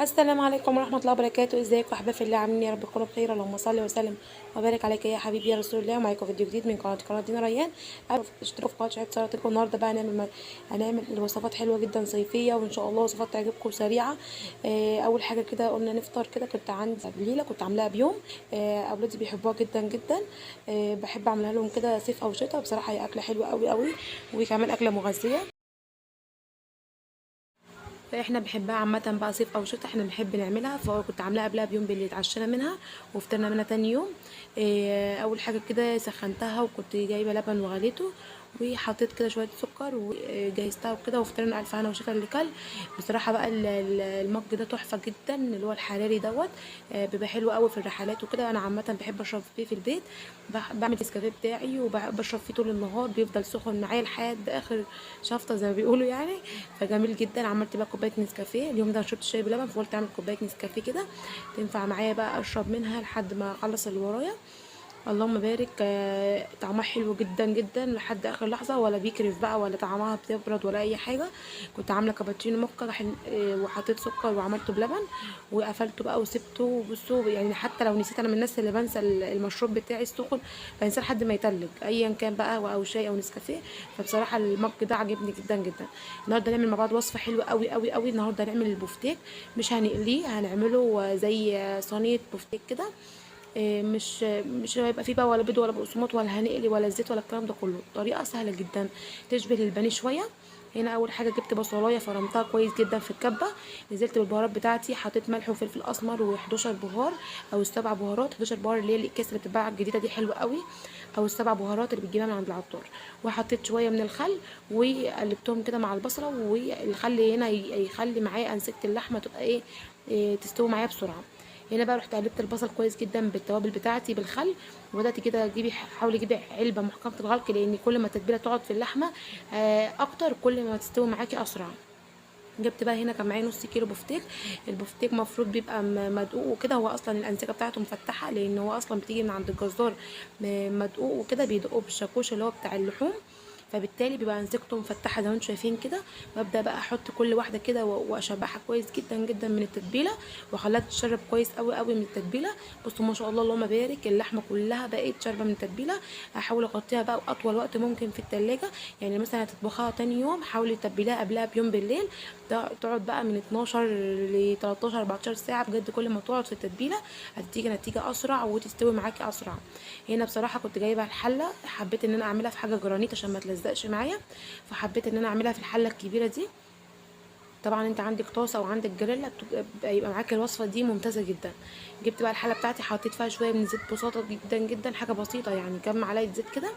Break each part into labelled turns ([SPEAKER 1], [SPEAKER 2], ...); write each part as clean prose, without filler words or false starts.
[SPEAKER 1] السلام عليكم ورحمة الله وبركاته. ازيكم يا احباب الله؟ عاملين يا رب تكونوا بخير. اللهم صل وسلم وبارك عليك يا حبيبي يا رسول الله. ومعاكم فيديو جديد من قناة دينا ريان. اشتركوا في قناة شعيب سلطتكم. النهارده بقى هنعمل وصفات حلوة جدا صيفية، وان شاء الله وصفات تعجبكم سريعة. اول حاجة كده قلنا نفطر كده، كنت عندي بليلة كنت عاملاها بيوم، اولادي بيحبوها جدا جدا. بحب اعملها لهم كده صيف او شتاء. بصراحة هي اكله حلوة قوي قوي، وكمان اكله مغذيه، فاحنا بنحبها عامة بقى صيف او شتاء احنا بنحب نعملها. فكنت عاملاها قبلها بيوم بالليل، اتعشينا منها وفطرنا منها تاني يوم. اول حاجة كده سخنتها، وكنت جايبه لبن وغليته، وحطيت كده شوية سكر وجهزتها وكده، وفطرنا الف هنا وشفا اللي كل. بصراحة بقى المج ده تحفة جدا، اللي هو الحراري دوت، بيبقى حلو قوي في الرحلات وكده. انا عامة بحب اشرب فيه في البيت، بعمل النسكافيه بتاعي وبشرب فيه طول النهار، بيفضل سخن معايا لحد اخر شفطه زي ما بيقولوا يعني، فجميل جدا. عملت بقى كوباية نسكافيه اليوم ده، شربت شاي بلبن، فقلت اعمل كوباية نسكافيه كده تنفع معايا بقى اشرب منها لحد ما اخلص اللي ورايا. اللهم بارك. طعمها حلو جدا جدا لحد اخر لحظة، ولا بيكرف بقى ولا طعمها بتبرد ولا اي حاجة. كنت عامله كابتشينو موكا وحطيت سكر وعملته بلبن وقفلته بقى وسبته. بصوا يعني حتى لو نسيت، انا من الناس اللي بنسى المشروب بتاعي السخن، بنساه لحد ما يتلج ايا كان بقى، او شاي او نسكافيه. فبصراحة المج ده عجبني جدا جدا. النهارده نعمل مع بعض وصفه حلوة قوي قوي قوي. النهارده هنعمل البفتيك، مش هنقليه، هنعمله زي صينية بفتيك كده. مش هيبقى فيه بقى ولا بيض ولا بقسماط ولا هنقلي ولا زيت ولا الكلام ده كله. طريقه سهلة جدا تشبه البانيه شوية. هنا اول حاجة جبت بصلايه فرمتها كويس جدا في الكبه، نزلت بالبهارات بتاعتي، حطيت ملح وفلفل اسمر و11 بهار او السبع بهارات، 11 بهار اللي هي الاكياس اللي بتتباع الجديدة دي حلوة قوي، او السبع بهارات اللي بتجيبها من عند العطار. وحطيت شوية من الخل وقلبتهم كده مع البصله، والخل هنا يخلي معايا انسجة اللحمة تبقى ايه تستوي معايا بسرعة. هنا بقى رحت قلبت البصل كويس جدا بالتوابل بتاعتي بالخل، وبدات كده تجيبي، حاولي تجيبي علبة محكمة الغلق، لان كل ما التتبيله تقعد في اللحمة اكتر كل ما تستوي معاكي اسرع. جبت بقى هنا كان معايا نص كيلو بفتيك. البفتيك مفروض بيبقى مدقوق وكده، هو اصلا الانسجة بتاعته مفتحة، لان هو اصلا بتيجي من عند الجزار مدقوق وكده، بيدقوه بالشاكوش اللي هو بتاع اللحوم، فبالتالي بيبقى انسجته مفتحة زي ما انتم شايفين كده. ببدا بقى احط كل واحدة كده واشبعها كويس جدا جدا من التتبيله، واخليها تتشرب كويس قوي قوي من التتبيله. بصوا ما شاء الله اللهم بارك، اللحمة كلها بقت شاربه من التتبيله. هحاول اغطيها بقى اطول وقت ممكن في التلاجة، يعني مثلا هتطبخها تاني يوم حاولي تتبليها قبلها بيوم بالليل، تقعد بقى من 12 ل 13 14 ساعة. بجد كل ما تقعد في التتبيله هتديكي نتيجة اسرع وتستوي معاكي اسرع. هنا بصراحة كنت جايبه الحلة، حبيت ان انا اعملها في حاجة جرانيت عشان ما تلزقش معايا، فحبيت ان انا اعملها في الحلة الكبيرة دي. طبعا انت عندك طاسه او عندك جريلا يبقى معاك الوصفة دي ممتازة جدا. جبت بقى الحلة بتاعتي، حطيت فيها شوية من زيت بساطة جدا جدا، حاجة بسيطة يعني كام معلقه زيت كده.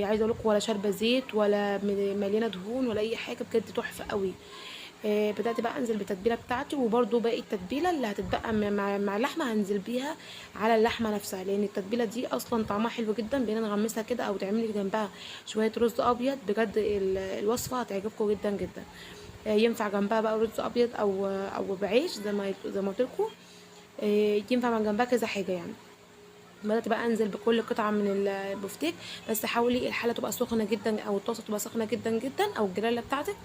[SPEAKER 1] عايزه اقول لكم ولا شاربه زيت ولا مليانة دهون ولا اي حاجة، بجد تحفة قوي. بدات بقى انزل بالتتبيله بتاعتي، وبرده باقي التتبيله اللي هتتبقى مع اللحمة هنزل بيها على اللحمة نفسها، لان التتبيله دي اصلا طعمها حلو جدا. بقينا نغمسها كده او تعملي جنبها شوية رز ابيض، بجد الوصفة هتعجبكم جدا جدا. ينفع جنبها بقى رز ابيض او بعيش زي ما قلت لكم، ينفع من جنبها كذا حاجة يعني. بدات بقى انزل بكل قطعه من البفتيك، بس حاولي الحلة تبقى سخنة جدا او الطاسه تبقى سخنة جدا جدا او الجريلا بتاعتك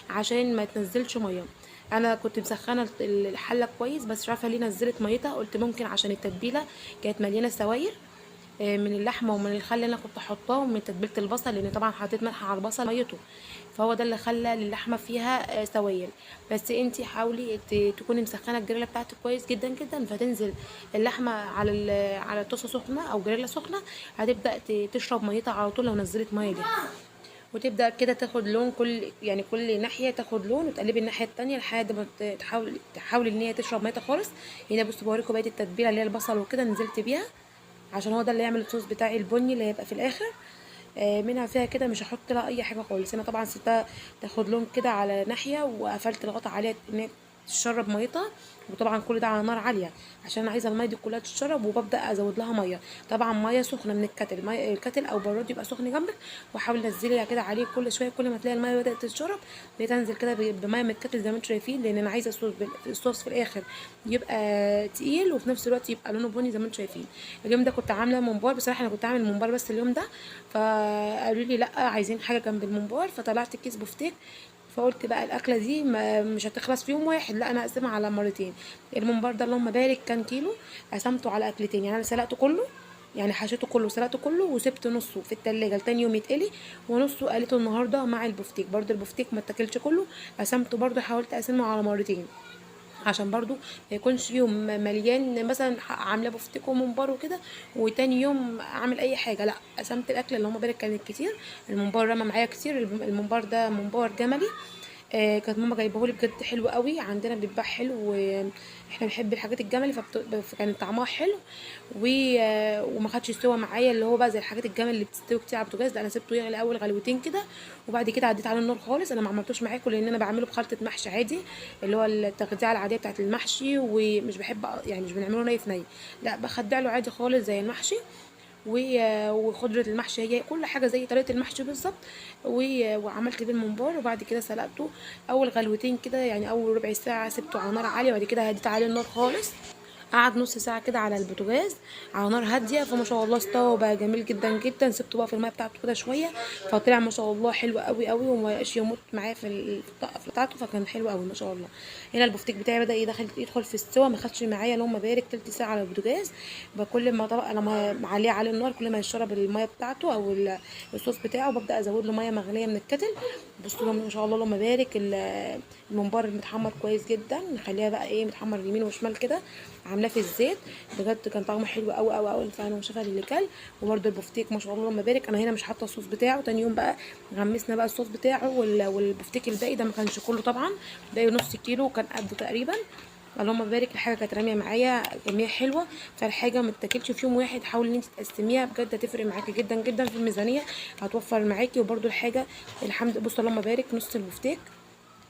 [SPEAKER 1] عشان ما تنزلش مية. انا كنت مسخنه الحلة كويس، بس مش عارفه ليه نزلت ميتها، قلت ممكن عشان التتبيله كانت مليانة سوايل من اللحمة ومن الخل اللي انا كنت حطاه ومن تتبيله البصل، لان طبعا حطيت ملح على البصل ميته، فهو ده اللي خلى اللحمة فيها سوائل. بس انتي حاولي تكوني مسخنه الجريلا بتاعتك كويس جدا جدا، فتنزل اللحمة على الطاسه سخنة او جريلا سخنة، هتبدا تشرب ميتها على طول لو نزلت مية دي، وتبدا كده تاخد لون، كل ناحية تاخد لون، وتقلبي الناحية التانية لحد ما تحاولي ان هي تشرب ميتها خالص. هنا بصوا بوريكم بقية التتبيله اللي هي البصل وكده نزلت بيها، عشان هو ده اللي يعمل الصوص بتاعي البني اللي هيبقى في الاخر. منها فيها كده، مش هحط لها اي حاجة خالص. انا طبعا سبتها تاخد لون كده على ناحية، وقفلت الغطا عليها ان هي تشرب ميتها، وطبعا كل ده على نار عالية عشان انا عايزه المية دي كلها تتشرب. وببدا ازود لها مية، طبعا مية سخنة من الكتل، مية الكتل او براد يبقى سخن جنبك، وحاولي تنزليها كده عليه كل شوية، كل ما تلاقي المية بدات تتشرب بتنزل كده بميه من الكتل زي ما انتم شايفين، لان انا عايزه الصوص في الاخر يبقى تقيل وفي نفس الوقت يبقى لونه بني زي ما انتم شايفين. اليوم ده كنت عامله ممبار، بصراحة انا كنت عامل ممبار بس اليوم ده، فقالوا لي لا عايزين حاجة جنب الممبار، فطلعت كيس بفتيك، فقلت بقى الاكلة دي ما مش هتخلص في يوم واحد، لا انا هقسمها على مرتين. الممبار ده اللهم بارك كان كيلو، قسمته على اكلتين، يعني انا سلقته كله، يعني حشيته كله سلقته كله وسبت نصه في التلاجة لتاني يوم يتقلي، ونصه قليته النهارده مع البفتيك. برضو البفتيك ما اتاكلش كله، قسمته برضو، حاولت اقسمه على مرتين عشان برضو ما يكونش يوم مليان مثلا عامله بفتيك وممبار وكده وتاني يوم اعمل اي حاجة. لا قسمت الاكل اللي هم بالك كانت كتير، الممبار رمى معايا كتير. الممبار ده ممبار جملي، كانت ماما جايبهولي بجد حلو قوي، عندنا بيتباع حلو واحنا بنحب الحاجات الجملي، فكان طعمها حلو وما خدش سوا معايا اللي هو بقى زي الحاجات الجمل اللي بتستوي كتير على البوتاجاز. لا انا سبته يغلي اول غلوتين كده وبعد كده عديت على النار خالص. انا ما عملتوش معاكم لان انا بعمله بخلطه محشي عادي، اللي هو التخديعه العادية بتاعه المحشي، ومش بحب يعني مش بنعمله ني في ني، لا بخدع له عادي خالص زي المحشي، وخضرة المحشي هي كل حاجة زي طريقة المحشي بالظبط. وعملت بيه الممبار، وبعد كده سلقته أول غلوتين كده، يعني أول ربع ساعة سبته على نار عالية، وبعد كده هديت عليه النار خالص، قعد نص ساعة كده على البوتاجاز على نار هادية، فما شاء الله استوى وبقى جميل جدا جدا. سبته بقى في المية بتاعته كده شوية، فطلع ما شاء الله حلو قوي قوي، وما بقاش يموت معايا في الطاقة بتاعته، فكان حلو قوي ما شاء الله. هنا البفتيك بتاعي بدا يدخل في السوا، ما خدش معايا اللهم بارك تلت ساعة على البوتاجاز. بكل ما طبق لما عليه على النار كل ما يشرب المية بتاعته او الصوص بتاعه، ببدا ازود له مية مغليه من الكتل. بصوا ما شاء الله اللهم بارك الممبار متحمر كويس جدا، نخليها بقى ايه متحمر يمين وشمال كده، عاملاه في الزيت بجد كان طعمه حلو قوي قوي قوي، فانا وشفا للي كل. وبرده البفتيك ما شاء الله اللهم بارك، انا هنا مش حاطه الصوص بتاعه. تاني يوم بقى غمسنا بقى الصوص بتاعه والبفتيك الباقي ده ما كانش كله طبعا، باقي نص كيلو كان قده تقريبا. اللهم بارك الحاجة كانت راميه معايا كمية حلوة، فالحاجه ما تتاكلش في يوم واحد، حاولي ان انت تقسميها بجد هتفرق معاكي جدا جدا في الميزانية، هتوفر معاكي. وبرده الحاجة الحمد بصوا اللهم بارك نص البفتيك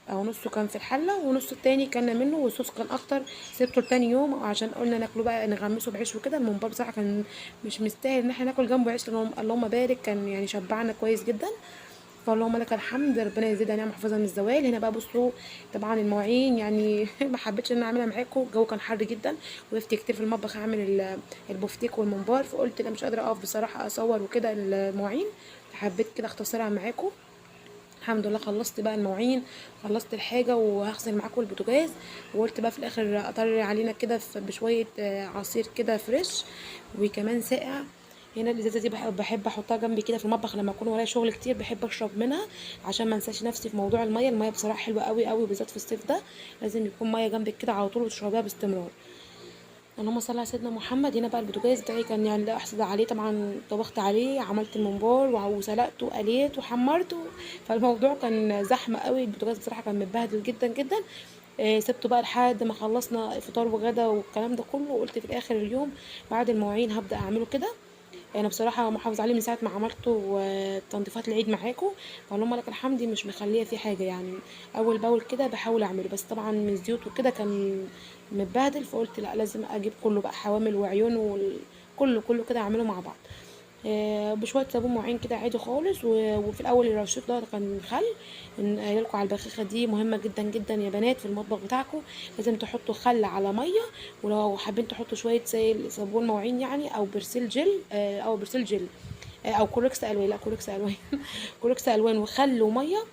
[SPEAKER 1] او نصه كان في الحلة ونص التاني كان منه، والصوص كان اكتر سيبته لتاني يوم عشان قلنا ناكله بقى نغمسه بعيش وكده. الممبار بصراحة كان مش مستاهل ان احنا ناكل جنبه عيش، لأن اللهم بارك كان يعني شبعنا كويس جدا. فاللهم لك الحمد، ربنا يزيدها نعمه ويحفظها من الزوال. هنا بقى بصوا طبعا المواعين، يعني ما حبيتش ان انا اعملها معاكم، الجو كان حر جدا، وقفت كتير في المطبخ اعمل البفتيك والممبار، فقلت لا مش قادرة اقف بصراحة اصور وكده المواعين، حبيت كده اختصرها معاكم. الحمد لله خلصت بقى المواعين، خلصت الحاجة، وهغسل معاكم البوتاجاز. وقلت بقى في الاخر اطري علينا كده بشوية عصير كده fresh وكمان ساقع. هنا الازازه دي بحب احطها جنبي كده في المطبخ لما اكون ورايا شغل كتير، بحب اشرب منها عشان ما انساش نفسي في موضوع المية. المية بصراحة حلوة قوي قوي، وبالذات في الصيف ده لازم يكون مية جنبك كده على طول وتشربيها باستمرار. اللهم صل على سيدنا محمد. هنا بقى البوتاجاز بتاعي كان يعني لا احسد عليه، طبعا طبخت عليه، عملت الممبار وسلقته وقليت وحمرته، فالموضوع كان زحمة قوي. البوتاجاز بصراحة كان متبهدل جدا جدا. سبته بقى لحد ما خلصنا فطار وغدا والكلام ده كله، وقلت في الاخر اليوم بعد المواعين هبدا اعمله كده. انا بصراحة محافظة عليه من ساعة ما عملته تنظيفات العيد معاكم، فاللهم لك الحمد مش مخليه فيه حاجة، يعني اول باول كده بحاول اعمله، بس طبعا من زيوت وكده كان متبهدل، فقلت لا لازم اجيب كله بقى، حوامل وعيون وكله كله كده اعمله مع بعض. بشوية صابون مواعين كده عادي خالص. وفي الاول الرشيد ده كان خل، قايله لكم على البخاخه دي مهمة جدا جدا يا بنات في المطبخ بتاعكم، لازم تحطوا خل على مية، ولو حابين تحطوا شوية زي صابون مواعين يعني، او برسيل جل، او برسيل جل، او كوركس الوان، لا كوركس الوان كوركس الوان وخل ومية،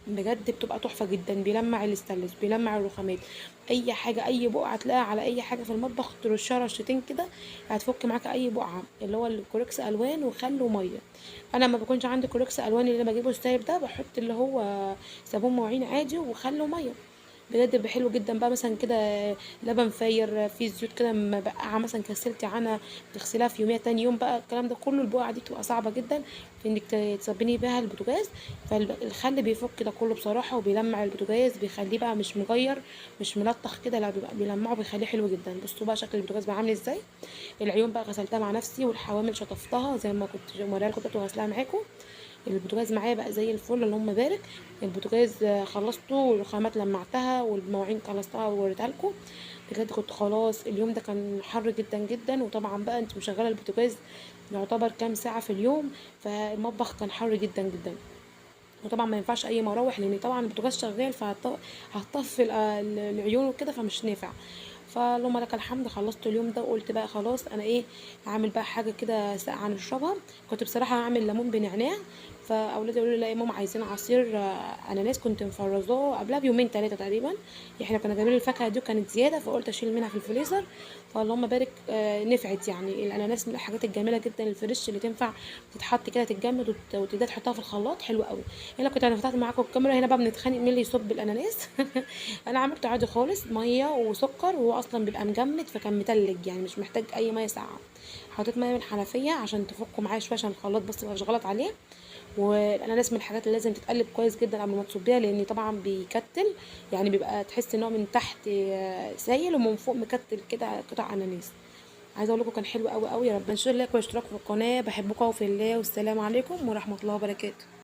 [SPEAKER 1] بجد بتبقى تحفة جدا، بيلمع الاستانلس، بيلمع الرخامات، اي حاجة اي بقعة تلاقيها على اي حاجة في المطبخ ترشها رشتين كده هتفك معاك اي بقعة، اللي هو الكوركس الوان وخل ومية. انا ما بكونش عندي كوركس الوان اللي انا بجيبه السايب ده، بحط اللي هو صابون مواعين عادي وخل ومية، بجد بيبقى حلو جدا. بقى مثلا كده لبن فاير فيه زيوت كده مبقعه مثلا كسلتي عنها تغسليها في يوميها تاني يوم بقى الكلام ده كله، البقعة دي بتبقى صعبة جدا في انك تصبني بيها البوتاجاز، فالخل بيفك ده كله بصراحة وبيلمع البوتاجاز، بيخليه بقى مش مغير مش ملطخ كده، لا بيبقى بيلمعه بيخليه حلو جدا. بصوا بقى شكل البوتاجاز بقى عامل ازاي. العيون بقى غسلتها مع نفسي، والحوامل شطفتها زي ما كنت موريها لكم كنت غسلاها معاكم. البوتاجاز معايا بقى زي الفل اللهم بارك. البوتاجاز خلصته، والرخامات لمعتها، والمواعين خلصتها ووريتها لكم. بجد كنت خلاص اليوم ده كان حر جدا جدا، وطبعا بقى انت مشغله البوتاجاز يعتبر كام ساعة في اليوم، فالمطبخ كان حر جدا جدا. وطبعا ما ينفعش اي مراوح لان طبعا البوتاجاز شغال، فهتطفي العيون وكده فمش نافع. فاللهم لك الحمد خلصت اليوم ده، وقلت بقى خلاص انا ايه هعمل بقى حاجة كده ساقعه نشربها. كنت بصراحة هعمل ليمون بنعناع، فاولادي قالوا لي لا يا ماما عايزين عصير اناناس، كنت مفرزاه قبلها بيومين 3 تقريبا. احنا كنا جايبين الفاكهة دي وكانت زيادة، فقلت اشيل منها في الفريزر، فاللهم بارك نفعت يعني. الاناناس من الحاجات الجميلة جدا ال fresh اللي تنفع تتحط كده تتجمد وتبدا تحطها في الخلاط، حلو قوي. هنا كنت انا فتحت معاكم الكاميرا، هنا بقى بنتخانق مين اللي يصب الاناناس. انا عملته عادي خالص، مية وسكر، وهو اصلا بيبقى مجمد فكان متلج يعني مش محتاج اي مية ساقعه. حطيت مية من الحنفية عشان تفكه معايا شوية، عشان الخلاط بس مش غلط عليه. والاناناس من الحاجات اللي لازم تتقلب كويس جدا قبل ما تصبيها، لان طبعا بيكتل، يعني بيبقى تحس ان هو من تحت سايل ومن فوق مكتل كده قطع اناناس. عايزه اقول لكم كان حلو قوي قوي. يا رب انشر like واشتراك في القناة. بحبكم في الله، والسلام عليكم ورحمة الله وبركاته.